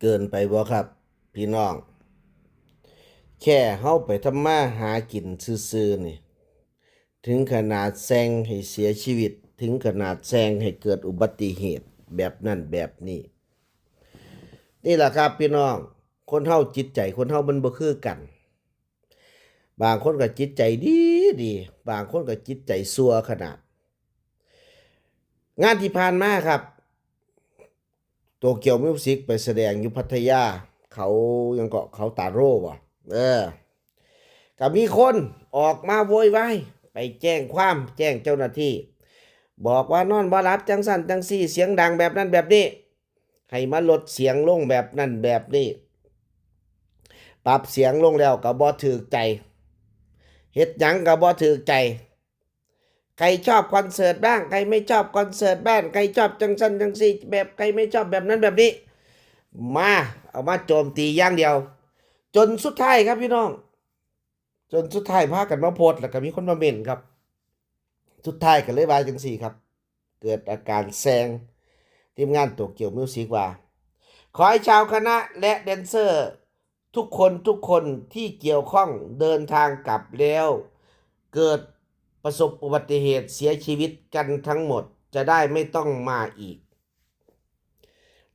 ເກີນໄປບໍ່ຄັບພີ່ນ້ອງ? ແຄ່ເຮົາໄປທຳມາຫາກິນຊື່ໆນີ້ ເຖິງຂະໜາດແຊ່ງໃຫ້ເສຍຊີວິດ, ເຖິງຂະໜາດແຊ່ງໃຫ້ເກີດອຸບັດຕິເຫດແບບນັ້ນແບບນີ້. ນີ້ລະຄັບພີ່ນ້ອງ, ຄົນເຮົາ, ຈິດໃຈຄົນເຮົາມັນບໍ່ຄືກັນ. ບາງຄົນກໍຈິດໃຈດີໆ, ບາງຄົນກໍຈິດໃຈຊົ່ວຂະໜາດ. ງານທີ່ຜ່ານມາຄັບ, ໂຕກຽວມິວສິກໄປສະແດງຢູ່ພັດທະຍາ, ເຂົາຫຍັງເກາະ, ເຂົາຕາໂຣບໍ? ເອີ, ກໍມີຄົນອອກມາໂວຍວາຍ, ໄປແຈ້ງຄວາມ, ແຈ້ງເຈົ້າໜ້າທີ່, ບອກວ່ານອນບໍ່ຫຼັບ, ຈັ່ງຊັ້ນຈັ່ງຊີ້, ສຽງດັງແບບນັ້ນແບບນີ້, ໃຫ້ມາລົດສຽງລົງແບບນັ້ນແບບນີ້, ປັບສຽງລົງແລ້ວກໍບໍ່ຖືກໃຈ, ເຮັດຫຍັງກໍບໍ່ຖືກໃຈ. ໃຄຊອບຄອນເສີດບ້າງ, ໃຄໄມ່ຊອບຄອນເສີດບ້າງ, ໃຄຊອບຈັ່ງຊັ້ນຈັ່ງຊີ້, ແບບໃຄໄມ່ຊອບແບບນັ້ນແບບນີ້, ມາ, ເອົາມາໂຈມຕີຢ່າງດຽວ, ຈົນສຸດທ້າຍຄັບພີ່ນ້ອງ, ຈົນສຸດທ້າຍພາກັນມາໂພສ ແລ້ວກໍມີຄົນມາເມັ້ນຄັບ. ສຸດທ້າຍກໍເລີຍວ່າຈັ່ງຊີ້ຄັບ, ເກີດອາການແຊ່ງທີມງານໂຕກຽວມິວສິກວ່າ, ຂໍໃຫ້ຊາວຄະນະ ແລະ ແດນເຊີ ທຸກຄົນ, ທຸກຄົນທີ່ກ່ຽວຂ້ອງເດີນທາງກັບແລ້ວ ເກີດປະສົບອຸບັດຕິເຫດເສຍຊີວິດກັນທັງໝົດ ຈະໄດ້ໄມ່ຕ້ອງມາອີກ.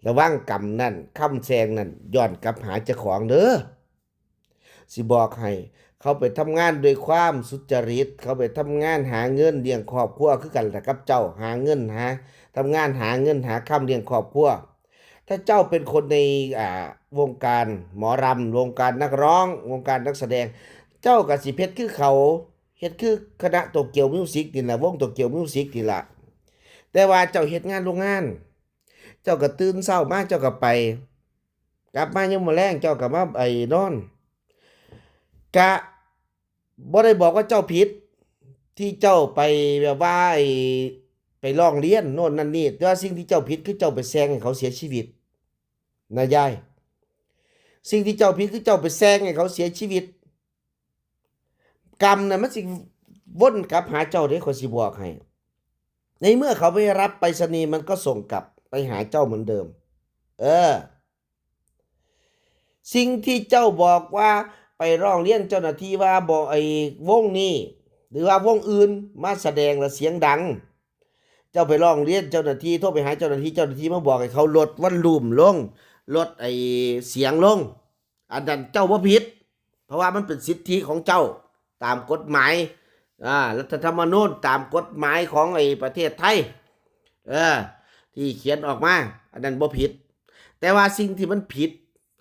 ລະວັງກຳນັ້ນ, ຄຳແຊ່ງນັ້ນ ຍ້ອນກັບຫາເຈົ້າຂອງເດີ. ຊິບອກໃຫ້, ເຂົາໄປທຳງານດ້ວຍຄວາມສຸດຈະລິດ, ເຂົາໄປທຳງານຫາເງິນລ້ຽງຄອບຄົວຄືກັນລະກັບເຈົ້າ, ຫາເງິນ, ຫາ, ທຳງານຫາເງິນຫາຄຳລ້ຽງຄອບຄົວ. ຖ້າເຈົ້າເປັນຄົນໃນ, ອ່າ, ວົງການໝໍລຳ, ວົງການນັກຮ້ອງ, ວົງການນັກສະແດງ, ເຈົ້າກໍຊິເຮັດຄືເຂົາ, ເຮັດຄືຄະນະໂຕກຽວມິວສິກນີ້ລະ, ວົງໂຕກຽວມິວສິກນີ້ລະ. ແຕ່ວ່າເຈົ້າເຮັດງານໂຮງງານ, ເຈົ້າກໍຕື່ນເຊົ້າມາເຈົ້າກໍໄປ, ກັບມາຍາມມື້ແລງເຈົ້າກໍມາ, ໄອ້, ນອນ. ກະບໍ່ໄດ້ບອກວ່າເຈົ້າຜິດ ທີ່ເຈົ້າໄປແບບວ່າ, ໄອ້, ໄປຮ້ອງຮຽນໂນ່ນນັ້ນນີ້, ແຕ່ວ່າສິ່ງທີ່ເຈົ້າຜິດຄືເຈົ້າໄປແຊ່ງໃຫ້ເຂົາເສຍຊີວິດນະຍາຍ. ສິ່ງທີ່ເຈົ້າຜິດຄືເຈົ້າໄປແຊ່ງໃຫ້ເຂົາເສຍຊີວິດ. ກຳນະມັນຊິວົນກັບຫາເຈົ້າເດ້, ຂ້ອຍຊິບອກໃຫ້. ໃນເມື່ອເຂົາໄປຮັບໄປສະນີ, ມັນກໍສົ່ງກັບໄປຫາເຈົ້າເໝືອນເດີມ. ເອີ. ສິ່ງທີ່ເຈົ້າບອກວ່າໄປຮ້ອງຮຽນເຈົ້າໜ້າທີ່ວ່າບໍ່, ໄອ້, ວົງນີ້ ຫຼືວ່າວົງອື່ນມາສະແດງແລ້ວສຽງດັງ, ເຈົ້າໄປຮ້ອງຮຽນເຈົ້າໜ້າທີ່, ໂທໄປຫາເຈົ້າໜ້າທີ່, ເຈົ້າໜ້າທີ່ມາບອກໃຫ້ເຂົາລົດວອນລູມລົງ, ລົດໄອ້ສຽງລົງ, ອັນນັ້ນເຈົ້າບໍ່ຜິດ, ເພາະວ່າມັນເປັນສິດທິຂອງເຈົ້າ ຕາມກົດໝາຍ, ອາ, ລັດຖະທຳມະນູນ, ຕາມກົດໝາຍຂອງໄອ້ປະເທດໄທ, ເອີ, ທີ່ຂຽນອອກມາ, ອັນນັ້ນບໍ່ຜິດ. ແຕ່ວ່າສິ່ງທີ່ມັນຜິດ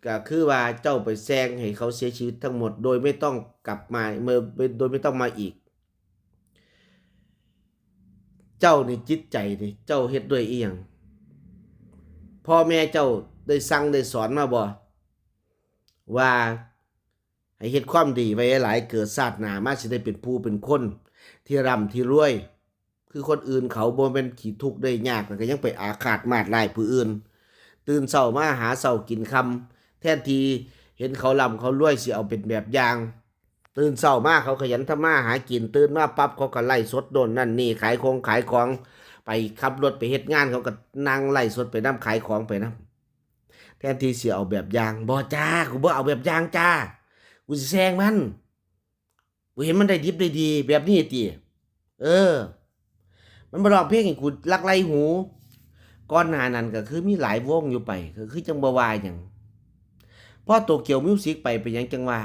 ກໍຄືວ່າເຈົ້າໄປແຊ່ງໃຫ້ເຂົາເສຍຊີວິດທັງໝົດ ໂດຍໄມ່ຕ້ອງກັບມາ, ໂດຍໄມ່ຕ້ອງມາອີກ. ເຈົ້ານີ້ຈິດໃຈນີ້ ເຈົ້າເຮັດດ້ວຍອີ່ຫຍັງ? ພໍ່ແມ່ເຈົ້າໄດ້ສັ່ງໄດ້ສອນມາບໍ່ ວ່າໃຫ້ເຮັດຄວາມດີໄວ້ຫຼາຍໆ ເກີດຊາດໜ້າມາຊິໄດ້ເປັນຜູ້ເປັນຄົນທີ່ຮ່ຳທີ່ລວຍ ຄືຄົນອື່ນເຂົາ ບໍ່ແມ່ນຂີ້ທຸກໄດ້ຍາກ ແລ້ວກໍຍັງໄປອາຄາດມາດຮ້າຍຜູ້ອື່ນ. ຕື່ນເຊົ້າມາຫາເຊົ້າກິນຄ່ຳ ແທນທີ່ເຫັນເຂົາຮ່ຳເຂົາລວຍ ຊິເອົາເປັນແບບຢ່າງ. ຕື່ນເຊົ້າມາເຂົາຂະຫຍັນທຳມາຫາກິນ, ຕື່ນມາປັບເຂົາກໍໄລຟ໌ສົດໂນ່ນນັ້ນນີ້ ຂາຍຄົງຂາຍຂອງ, ໄປຂັບລົດໄປເຮັດງານ ເຂົາກໍນັ່ງໄລຟ໌ສົດໄປນຳ ຂາຍຂອງໄປນຳ. ແທນທີ່ຊິເອົາແບບຢ່າງ, ບໍ່ຈ້າ, ກູບໍ່ເອົາແບບຢ່າງຈ້າ, ກູຊິແຊ່ງມັນ. ກູເຫັນມັນໄດ້ດິບໄດ້ດີແບບນີ້ຕິ? ເອີ, ມັນມາຮ້ອງເພງໃຫ້ກູຫຼັກໄຫຼຫູ. ກ່ອນໜ້ານັ້ນກໍຄືມີຫຼາຍວົງຢູ່ໄປ, ກໍຄືຈັ່ງບໍ່ວ່າຫຍັງ. ພໍໂຕກຽວມິວສິກໄປ ເປັນຫຍັງຈັ່ງວ່າ?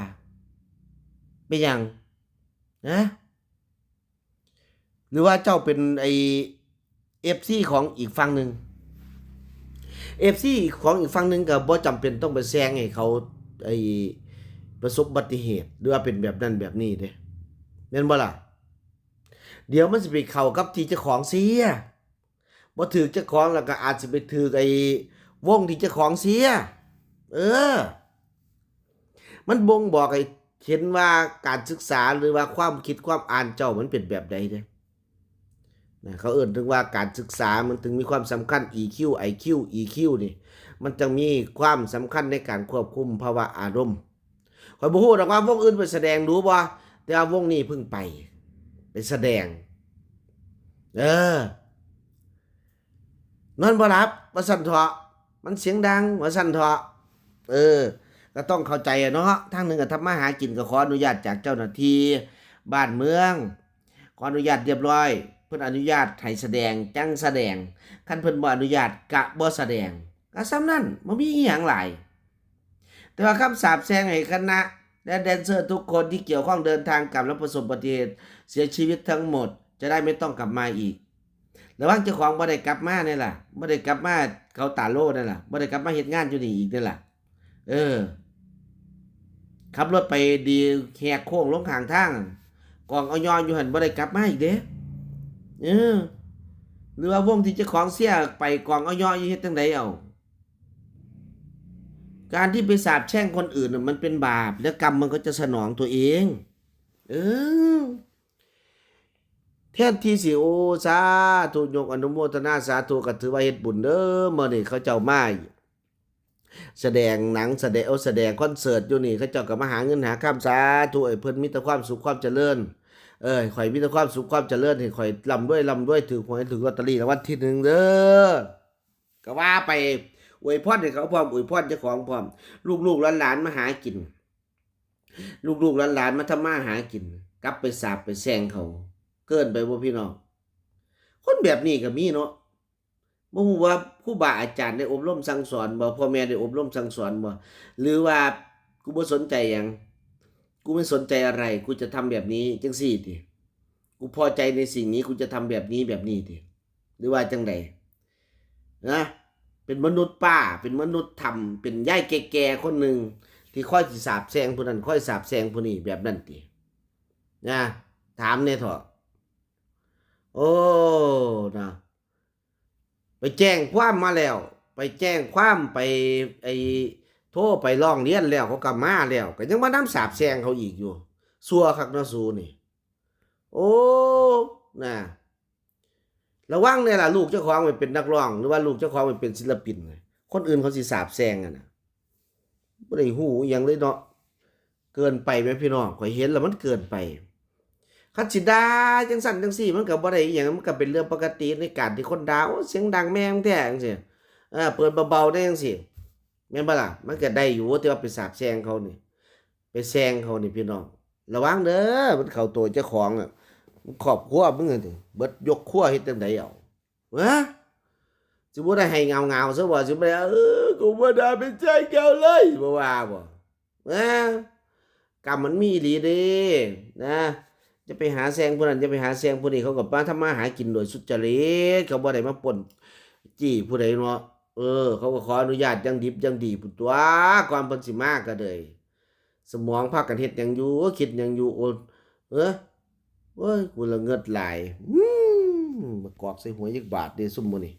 ເປັນຫຍັງ? ນະ? ຫຼືວ່າເຈົ້າເປັນໄອ້ເອັຟຊີຂອງອີກຝັ່ງໜຶ່ງ? ເອັຟຊີຂອງອີກຝັ່ງໜຶ່ງກໍບໍ່ຈຳເປັນຕ້ອງໄປແຊ່ງໃຫ້ເຂົາໄອ້ປະສົບອຸບັດຕິເຫດ ຫຼືວ່າເປັນແບບນັ້ນແບບນີ້ເດ້ ແມ່ນບໍ່ລະ? ດຽວມັນຊິໄປເຂົ້າກັບທີ່ເຈົ້າຂອງເສຍ, ບໍ່ຖືກເຈົ້າຂອງ ແລ້ວກໍອາດຊິໄປຖືກໄອ້ວົງທີ່ເຈົ້າຂອງເສຍ. ເອີ, ມັນບົ່ງບອກໃຫ້ເຫັນວ່າການສຶກສາ ຫຼືວ່າຄວາມຄິດຄວາມອ່ານເຈົ້າມັນເປັນແບບໃດເດ້. ນະ, ເຂົາເອີ້ນເຖິງວ່າການສຶກສາ ມັນເຖິງມີຄວາມສຳຄັນ ອີຄິວ ໄອຄິວ ອີຄິວ ນີ້ ມັນຈັ່ງມີຄວາມສຳຄັນໃນການຄວບຄຸມພາວະອາລົມ. ຂ້ອຍບໍ່ຮູ້ດອກວ່າວົງອື່ນໄປສະແດງດູບໍ່, ແຕ່ວ່າວົງນີ້ເພິ່ງໄປ, ໄປສະແດງ. ເອີ, ນອນບໍ່ຫຼັບວ່າຊັ້ນເຖາະ, ມັນສຽງດັງວ່າຊັ້ນເຖາະ. ເອີ ກໍຕ້ອງເຂົ້າໃຈເນາະ. ທາງໜຶ່ງກໍທຳມາຫາກິນ ກໍຂໍອະນຸຍາດຈາກເຈົ້າໜ້າທີ່ບ້ານເມືອງ, ຂໍອະນຸຍາດຮຽບຮ້ອຍ, ເພິ່ນອະນຸຍາດໃຫ້ສະແດງຈັ່ງສະແດງ, ຄັນເພິ່ນບໍ່ອະນຸຍາດກໍບໍ່ສະແດງ, ກໍສ່ຳນັ້ນ, ບໍ່ມີອີ່ຫຍັງຫຼາຍ. ແຕ່ວ່າຄຳສາບແຊ່ງໃຫ້ຄະນະ ແລະ ແດນເຊີທຸກຄົນທີ່ກ່ຽວຂ້ອງເດີນທາງກັບ ແລະ ປະສົບອຸບັດຕິເຫດເສຍຊີວິດທັງໝົດ ຈະໄດ້ໄມ່ຕ້ອງກັບມາອີກ. ລະວັງເຈົ້າຂອງບໍ່ໄດ້ກັບມາແນ່ລະ, ບໍ່ໄດ້ກັບມາເຂົາຕາໂລແນ່ລະ, ບໍ່ໄດ້ກັບມາເຮັດງານຢູ່ນີ້ອີກແນ່ລະ. ເອີ ຂັບລົດໄປດີແຫກໂຄ້ງລົງຂ້າງທາງ, ກອງອອຍອຢູ່ຫັ້ນບໍ່ໄດ້ກັບມາອີກເດ້. ເອີ ຫຼືວ່າວົງທີ່ເຈົ້າຂອງເຊຍໄປກອງອອຍຢູ່ເຮັດຈັ່ງໃດເອົາ? ການທີ່ໄປສາບແຊ່ງຄົນອື່ນນະ ມັນເປັນບາບ ແລະ ກຳມັນກໍຈະສະໜອງຕົວເອງ. ເອີ ແທນທີ່ຊິ ໂອ້ ສາທຸ ຍົກອະນຸໂມທະນາສາທຸ ກໍຖືວ່າເຮັດບຸນເດີ. ມື້ນີ້ເຂົາເຈົ້າມາສະແດງໜັງ ສະແດງ ໂອ້ ສະແດງຄອນເສີດຢູ່ນີ້ ເຂົາເຈົ້າກໍມາຫາເງິນຫາຄຳ. ສາທຸ ໃຫ້ເພິ່ນມີແຕ່ຄວາມສຸກຄວາມຈະເລີນ, ເອີ ໃຫ້ຂ້ອຍມີແຕ່ຄວາມສຸກຄວາມຈະເລີນ, ໃຫ້ຂ້ອຍລ່ຳລວຍ ລ່ຳລວຍ ຖືກຫວຍ ຖືກລອດເຕີຣີລາງວັນທີໜຶ່ງເດີ. ກໍວ່າໄປ ອວຍພອນໃຫ້ເຂົາພ້ອມ ອວຍພອນເຈົ້າຂອງພ້ອມ, ລູກໆຫຼານໆມາຫາກິນ, ລູກໆຫຼານໆມາທຳມາຫາກິນ, ກັບໄປສາບໄປແຊ່ງເຂົາ. ເກີນໄປບໍ່ພີ່ນ້ອງ? ຄົນແບບນີ້ກໍມີເນາະ. ບໍ່ຮູ້ວ່າຄູບາອາຈານໄດ້ອົບຮົມສັ່ງສອນບໍ່, ພໍ່ແມ່ໄດ້ອົບຮົມສັ່ງສອນບໍ່, ຫຼືວ່າ ກູບໍ່ສົນໃຈຫຍັງ, ກູໄມ່ສົນໃຈອະໄລ, ກູຈະທຳແບບນີ້ຈັ່ງຊີ້ຕິ, ກູພໍໃຈໃນສິ່ງນີ້, ກູຈະທຳແບບນີ້ແບບນີ້ຕິ ຫຼືວ່າຈັ່ງໃດນະ? ເປັນມະນຸດປ່າ ເປັນມະນຸດຖ້ຳ ເປັນຍາຍແກ່ໆຄົນໜຶ່ງ ທີ່ຄອຍຊິສາບແຊ່ງຜູ້ນັ້ນ ຄອຍສາບແຊ່ງຜູ້ນີ້ແບບນັ້ນຕິນະ? ຖາມແດ່ເຖາະ. ໂອ້ ນະ ໄປແຈ້ງຄວາມມາແລ້ວ ໄປແຈ້ງຄວາມ ໄປ ໄອ້ ໂທໄປຮ້ອງຮຽນແລ້ວ ເຂົາກໍມາແລ້ວ ກໍຍັງມານຳສາບແຊ່ງເຂົາອີກຢູ່. ຊົ່ວຄັກເນາະສູນີ້. ໂອ້ ນະ ລະວັງແດ່ລະ ລູກເຈົ້າຂອງໄປເປັນນັກຮ້ອງ ຫຼືວ່າລູກເຈົ້າຂອງໄປເປັນສິນລະປິນ, ຄົນອື່ນເຂົາຊິສາບແຊ່ງຫັ້ນນະ. ບໍ່ໄດ້ຮູ້ອີ່ຫຍັງເລີຍເນາະ. ເກີນໄປແໝ່ພີ່ນ້ອງ, ຂ້ອຍເຫັນແລ້ວມັນເກີນໄປ. ຄັນຊິດ່າຈັ່ງຊັ້ນຈັ່ງຊີ້ ມັນກໍບໍ່ໄດ້ອີ່ຫຍັງ, ມັນກໍເປັນເລື່ອງປົກກະຕິໃນການທີ່ຄົນດ່າ, ໂອ້ ສຽງດັງແມ່ງແທ້ ຈັ່ງຊີ້. ເອີ ເປີດເບົາໆແດ່ ຈັ່ງຊີ້ ແມ່ນບໍ່ລະ? ມັນກໍໄດ້ຢູ່ ແຕ່ວ່າໄປສາບແຊ່ງເຂົານີ້ ໄປແຊ່ງເຂົານີ້ພີ່ນ້ອງ ລະວັງເດີ, ມັນເຂົ້າໂຕເຈົ້າຂອງອະ, ມັນຄອບຄົວມຶງຫັ້ນຕິ ເບິດຍົກຄົວເຮັດຈັ່ງໃດເອົາ? ຮະ? ຊິບໍ່ໄດ້ໄຫ້ງາວໆຊະບໍ່? ຊິບໍ່ໄດ້ ເອີ ກູບໍ່ໄດ້ໄປແຊ່ງເຂົາເລີຍ ບໍ່ວ່າບໍ່? ເອີ ກຳມັນມີອີ່ຫຼີເດ້ນະ. ຢ່າໄປຫາແຊ່ງຜູ້ນັ້ນ ຢ່າໄປຫາແຊ່ງຜູ້ນີ້, ເຂົາກໍມາທຳມາຫາກິນໂດຍສຸດຈະລິດ, ເຂົາບໍ່ໄດ້ມາປຸ້ນຈີ້ຜູ້ໃດເນາະ. ເອີ ເຂົາກໍຂໍອະນຸຍາດຢ່າງດິບຢ່າງດີພຸ້ນຕົວະ ກ່ອນເພິ່ນຊິມາກໍເລີຍ. ສະໝອງພາກັນເຮັດຫຍັງຢູ່ ຄິດຫຍັງຢູ່? ໂອ້ ເອີ ໂອ້ຍ ກູລະເງິດຫຼາຍ. ອືມ ມາກອກໃສ່ຫົວຈັກບາດເດ້ ຊຸມມື້ນີ້.